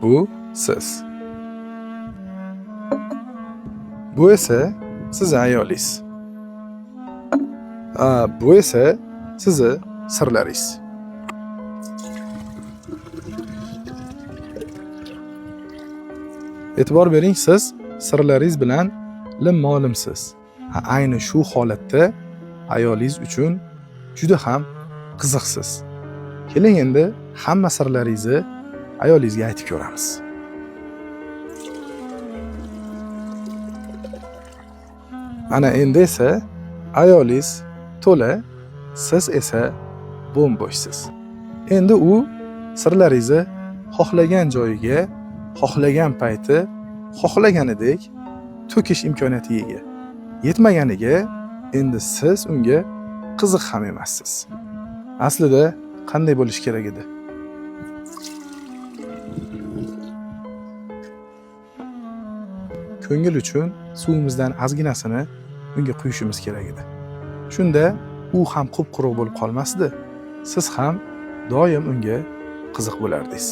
Bu siz. Bu esa sizni ayolingiz. Bu esa sizni sirlaringiz. E'tibor bering, siz sirlaringiz bilan lim-molimsiz. Ayni shu holatda ayolingiz uchun juda ham qiziqsiz. Keling endi hamma sirlaringizni ayolingizga aytib ko'ramiz. Ana endi esa ayolingiz to'la, siz esa bo'm-bo'shsiz. Endi u sirlaringizni xohlagan joyiga, xohlagan payti, xohlaganidek to'kish imkoniyatiga ega. Yetmaganiga endi siz unga qiziq ham emassiz. Aslida qanday bo'lishi kerak edi? Ko'ngil uchun suvimizdan ozginasini unga quyishimiz kerak edi. Shunda u ham qup-quruq bo'lib qolmasdi, siz ham doim unga qiziq bo'lardingiz.